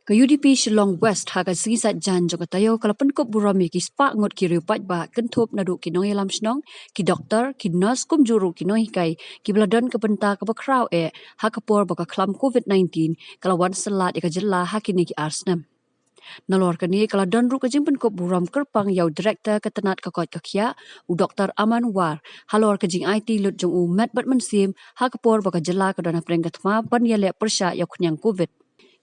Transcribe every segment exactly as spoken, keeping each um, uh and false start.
Ka U D P Shillong West ha ka sngi Saitjaiñ jong ka taïew ka la pynkup burom ïa ki spah ngut ki riew paidbah, kynthup naduh ki nongïalam shnong, ki doktor, ki nurse, kumjuh ruh ki nonghikai, kiba la don ka bynta kaba khraw eh ha ka por ba ka khlam COVID nineteen ka la wan syllat ïa ka jylla ha kine ki ar snem. Nalor kane ka la don ruh ka jingpynkup burom kyrpang ïa u Director ka tnat ka koit ka khiah, u Doktor Aman War, halor ka jingaiti lut jong u met bad mynsiem ha ka por ba ka jylla ka don hapdeng ka thma ban ïaleh pyrshah ïa u khñiang COVID.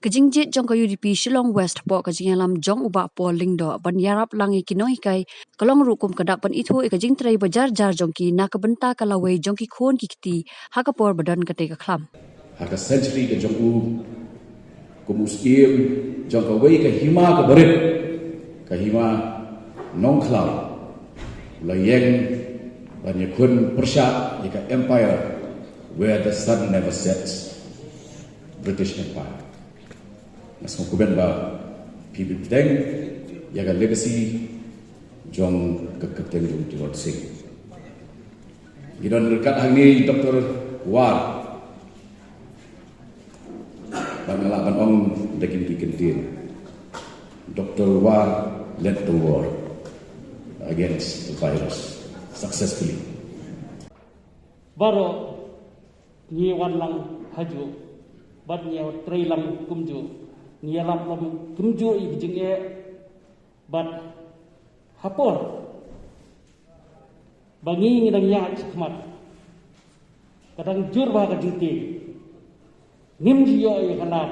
Ka jingjied jong ka U D P Shillong West hapoh ka jingïalam jong u Bah Paul Lyngdoh ban ïarap lang ïa ki nonghikai ka long ruh kum ka dak ban ithuh ïa ka jingtrei ba jar jar jong ki na ka bynta ka lawei jong ki khun ki kti ha ka por ba don kata ka khlam. Ha ka century ka jong u, kum u syiem jong kawei ka hima kaba rit, ka hima Nongkhlaw, u la ïeng ban ïakhun pyrshah ïa ka empire where the sun never sets, British Empire. Nga sngewkmen ba phi bteng ïa ka legacy jong ka Kapten Tirot Sing. Ngi don ryngkat hangne Doktor War. Bad nga lah ban ong da kine ki kyntien, Doktor War led the war against the virus successfully. Baroh ngi wan lang hajuh bad ngi trei lang kumjuh, ngi ïalap lang kumjuh ïa ka jingeh. Bad ha por ba ngi ngi dang ïaid shakhmat, ka dang jur bha ka jingtieng, ngim ju ïoh ïa ka lad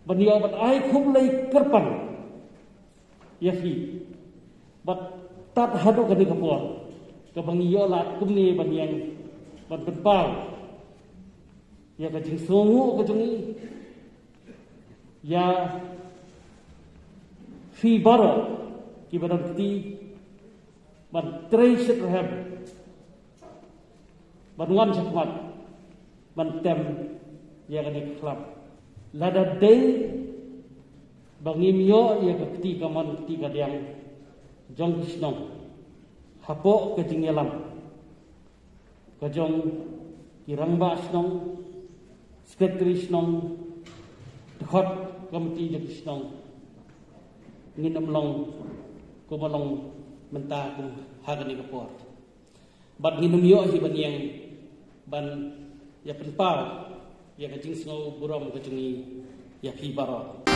ban ïoh ban ai khublei kyrpang ïa phi. Bad tad haduh kane ka por kaba ngi ïoh lad kumne ban ïeng ban pynpaw ïa ka jingsngewnguh ka jong ngi ïa phi baroh kiba don kti ban trei shitrhem ban wan shakhmat ban tem ïa kane ka khlam. Lada dei ba ngim ïoh ïa ka kti kamon kti kadiang jong ki shnong hapoh ka jingïalam ka jong ki rangbah shnong, secretary shnong, dkhot komiti jong ki shnong, ngin ym long kumba long mynta kum ha kane ka por. Bad ngin ym ïoh hi ban ïeng ban ïa pynpaw ïa ka jingsngew burom ka jong ngi ïa phi baroh.